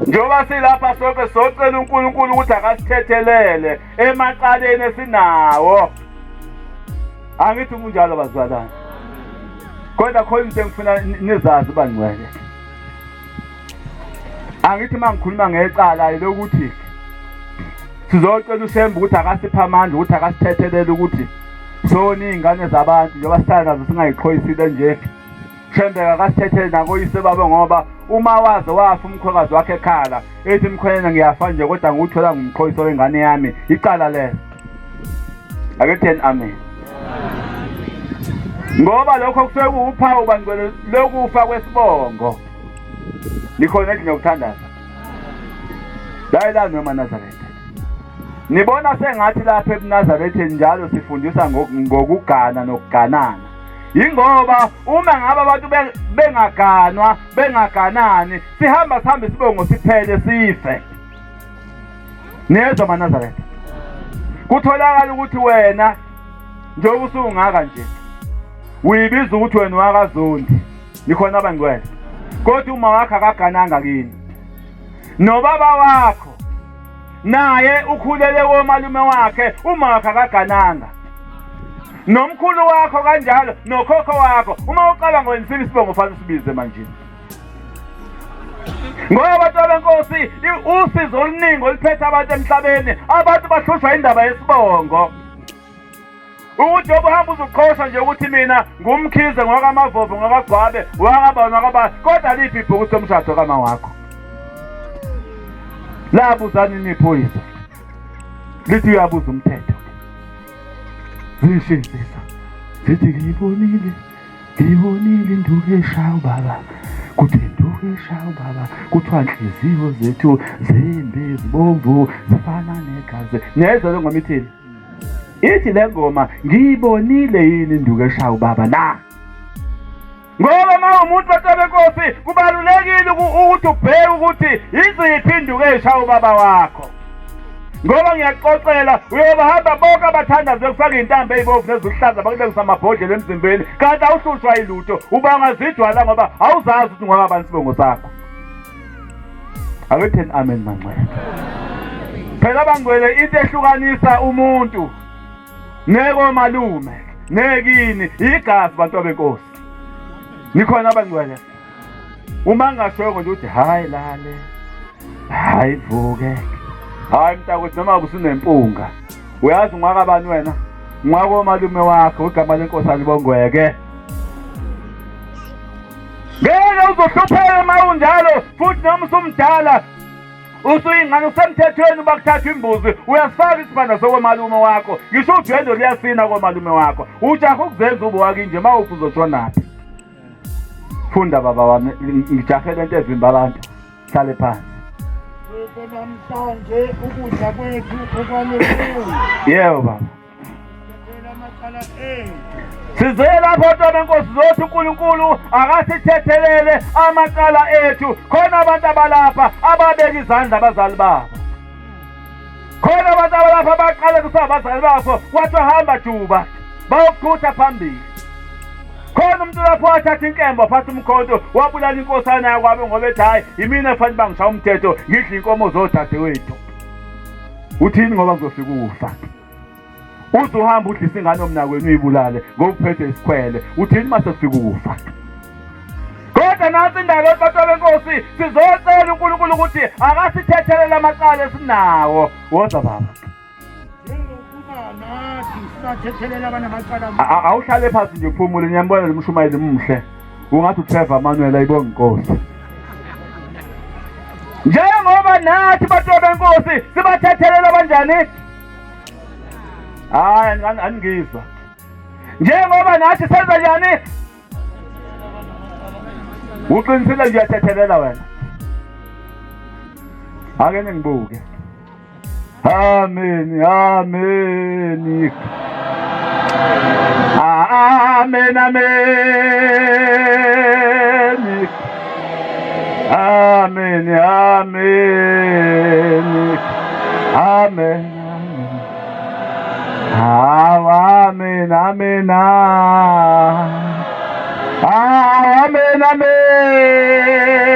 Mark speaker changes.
Speaker 1: Njengoba silapha sonke socela uNkulunkulu ukuthi akasithethelele emacaleni esinawo. Angithi kunjalo bazalwane. Kodwa khona into engifuna nizazi bangcwele. Angithi uma ngikhuluma ngecala lokuthi sizocela uShembe ukuthi akasiphe amandla ukuthi akasithethelele ukuthi sona iy'ngane zabantu njengoba sihlala nazo singayiqhoyisile nje. Shembe akasithethele nakoyise babo ngoba uma waze wafa umkhwekazi wakhe ekhala ethi mkhwenyana ngiyafa nje kodwa ngiwuthola ngumqhoyiso wengane yami icala lelo. Ake theni amen. Ngoba lokho kusuke kuwuphawu bangcwele lokufa kwesibongo. Nikhona endlini yokuthandaza. Lalelani wemaNazaretha. Nibona sengathi lapha ebuNazaretheni njalo sifundisa ngokugana nokuganana. Yingoba uma ngabe abantu bengaganwa bengaganani sihamba sihambe isibongo siphele sife. Niyezwa maNazaretha? Kutholakala ukuthi wena njengoba usungaka nje uyibiza ukuthi wena wakaZondi, nikhona abangcwele, kodwa uma wakho akagananga kini nobaba wakho naye ukhulele komalume wakhe, uma wakhe akagananga nomkhulu wakho kanjalo nokhokho wakho. Uma uqala ngwensini isibongo fanele usibize manje, ngoba abantu benkosi usizo oluningi oluphethe abantu emhlabeni, abantu bahlushwa indaba yesibongo. Ukuthi obuhamba uzuqhosha nje ukuthi mina ngumkhize ngwakamavovo ngwakagcwabe wakabani wakabani, kodwa liphi ibhuku lomshado kama wakho? Labuzani niphoyisa lithi uyabuza umthetho, zisho insizwa zithi ngiyibonile ngiyibonile induku eshaya ubaba, kuthi induku eshaya ubaba kuthiwa nhliziyo zethu zimbi zibomvu zifana negazi. Niyayizwa le ngoma ithini? Ithi le ngoma ngiyibonile yini induku eshaya ubaba na? Ngoba uma umuntu wasebenkosi kubalulekile ukuthi ubheke ukuthi yiziphi induku eyishaya ubaba wakho. Ngoba ngiyakuxoxela uyobahamba bonke abathandazi bekufaka iy'ntambo ey'bomvu neziluhlaza bakulengisa amabhodlela emzimbeni, kanti awuhlushwa yilutho, ubanga zidwala ngoba awuzazi ukuthi ngwakabani isibongo sakho. Ake theni amen mangcwele. Phela bangcwele into ehlukanisa umuntu nekomalume nekini igazi bantu benkosi. Nikhona abangcwele? Uma ngingashongo nje ukuthi hayi lale, hayi vuke, hayi mntakwethu noma usunempunga, uyazi ungwakabani wena? Ngwakomalume wakho, igama lenkosi alibongweke. Ngeke uzohlupheka uma unjalo, futhi noma usumdala usuyingane usemthethweni uba kuthathwa imbuzi uyasifaka isibanda sokomalume wakho, ngisho udwendwe luyasina komalume wakho, ujaha ukuzenza ube wakinje uma uphi uzoshonaphi? Funda baba wami, ngijahe lento evimba abantu. Hlale phansi.
Speaker 2: Siphe namhlanje ukudla kwethu okwaneleyo.
Speaker 1: Yebo baba.
Speaker 2: Sithethele amacala ethu.
Speaker 1: Size lapho nto benkosi zothi uNkulunkulu akasithethelele amacala ethu. Khona abantu abalapha ababeka izandla abazali babo. Khona abantu abalapha abaqale kusabazali babo kwathiwa hamba juba bayokuthutha phambili. Khona umuntu lapho wathatha inkemba waphatha umkhonto wabulala inkosana yakwabo ngoba ethi hhayi imina efanele uba ngishaya umthetho ngidle inkomo zodadewethu. Uthini ngoba kuzofika ukufa? Uze uhambe udlise ingane yomnakwenu uyibulale ngoba uphethwe isikhwele. Uthini uma sekufika ukufa? Kodwa nansi indaba yokuthi benkosi sizocela uNkulunkulu ukuthi akasithethelele amacala esinawo. Woza baba.
Speaker 2: Njengokuba nathi sibathethelela abanamacala.
Speaker 1: Awuhlale phansi nje uphumule, ngiyambona lo mshumayeli muhle. Ungathi uTrevor Manuel ayibonga inkosi. Njengoba nathi bantu benkosi sibathethelela kanjani? Hayi aningizwa. Njengoba nathi senza njani? Uqinisile nje uyathethelela wena. Ake ningibuke. Amen, amen. Amen, amen. Amen, amen. Amen. Amen, amen. Amen, amen.